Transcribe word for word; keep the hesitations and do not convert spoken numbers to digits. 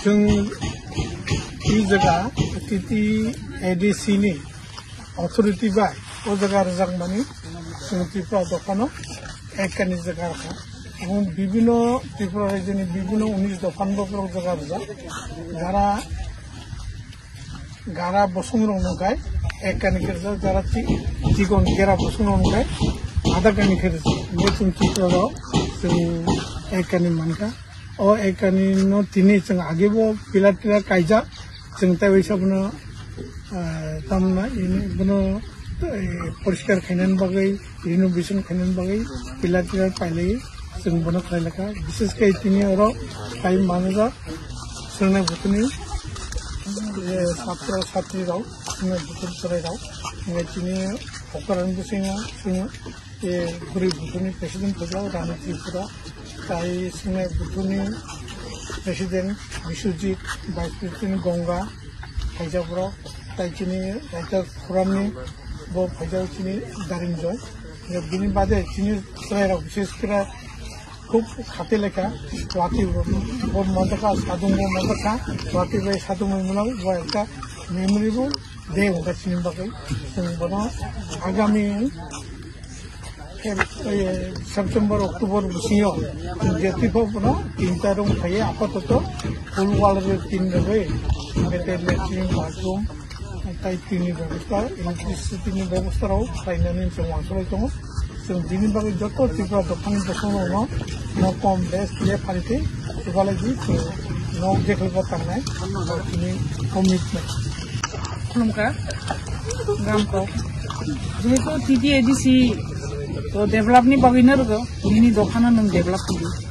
Chwng i jaga T T A D C ni authority bai o jaga rwjakmani chwng Tripura dophano ekani jaga rwkha. Ebong bibino Tripura rajyoni bibino unis dophano borok jaga rwjak. Jara gara bosong rok nungkhai ekani khe rwjak, jara chi-, chikon gera bosong rok nungkhai adha kani khe rwjak. Bo chwng Tripura rok chwng ekani mankha. O ekani no tini chwng age bo pillar tilar kaijak, chwng tai waisa bono, ah, tamna ini bono, eh, poriskar khainani bagwi, renovation khainani bagwi pillar tilar pailai chwng bono khlai lakha. Bishesh khe tini oro tai manajak chwngno butuni, eh, satro satri rok, chwngno butuni chwrai rok, hingke tini okra ni bisingo chwng e, bwrwi buthuni president phaijak Rani Tripura, tai swngnai buthuni president Biswajit, vice president Gonga, phaijak borok, tai chini Raichak forum ni bo phaijak chini Darinjoy. Ya, bini bade chini chwrai rok bishesh kore khub khati lekha, wati bo manjakha, sadung bo manjakha, wati bai sadung bai mwnao, bo ekta memorable day wngkha chini bagwi. Chwng bono agami Feb-, eh, September, October bisingo je twi phano tinta room khaye apatoto full wall re tin rwgwi, hingke te latrine, bathroom, tai tini bebosta, electricity ni bebosta rok khlainani chwng uansugwi tongo. Chwng bini bagwi joto Tripura dophani bosong rokno no kom bes khe pharitwi, chubalai di chwng nok jekhel bo tangnai, tini commitment. Khulumkha, Gamkok. Jehetu T T A D C to develop ni bagwi no rwgo, nini dophano nwng develop khwlwi.